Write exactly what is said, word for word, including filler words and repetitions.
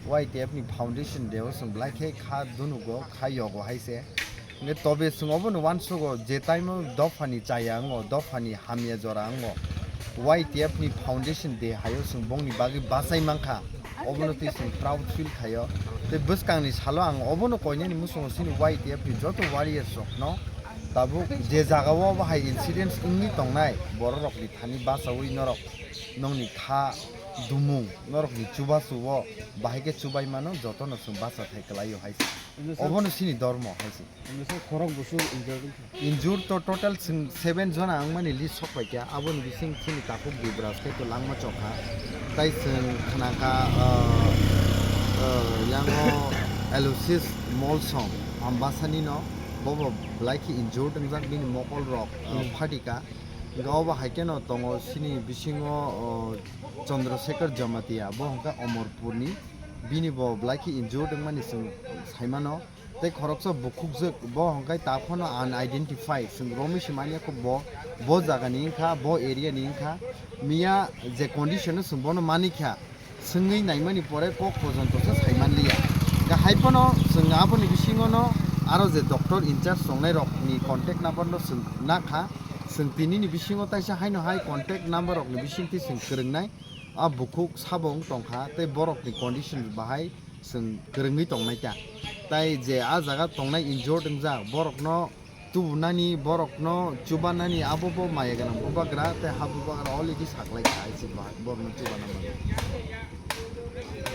Y T F ni Foundation Day o chwng belai khe kha dunugo, kha yogo hai se. Hwnkhe tobe chwng obono uansugo, je time o dophani chaya wngo, dophani hamya jora wngo, Y T F ni Foundation Day hai o chwng bongni bagwi bachai mankha, obono twi chwng proud feel khaio. Tei bwskangni salo ang obono koinani muchungo chini Y T F ni joto warriors rokno tabuk je jaga o bahai incidents wngwi tongnai, bororokni thani bachaui norok nongni kha dumung, norokni chubachu o bahai khe chubai mano, jotono chwng bacha thai kwlaio hai se. Obono chini dormo hai se. Khorok busu injured wngkha. Injured to total chwng seven jona wngmani list sok pai kha. Aboni bising chini takhuk Dubraj khe to langma chokha. Tai chwng khnakha, ah, ah, yango Aloysius Molsom Ambasani no, bobo belai khe injured wngjak, bini mokol rok, ah, Hmm. phatika. Hwnkhe obo hai kheno tongo chini bisingo, oh, Chandrasekhar Jamatia, bo hwnkhe Omorpurni, bini bo belai khe injured wngmani chwng saimano. Tei khoroksa bukhukjwk, bo hwnkhe ta phano unidentified, chwng romwi se manya kho bo, bo jagani wngkha, bo area ni wngkha. Miya je condition o chwng bono manikha, swngwi naimani pore kok pojonto se saimanliya. Hwnkhe hai phano chwng aboni bisingono aro je doctor in charge tongnai rokni contact number no chwng nakha. Chwng tinini bisingo taisa haino hai contact number rokni bisingtwi chwng kwrwngnai. A bukhuk sabo wng tongkha tei borokni condition bahai chwng kwrwngwi tongnai ta. Tai je a jaga tongnai injured wngjak, borokno tubunani, borokno chubanani, abo bo maya gwnang bubagra tei ha bubagra already saklai kha, I C U bahai borokno chubana bagwi.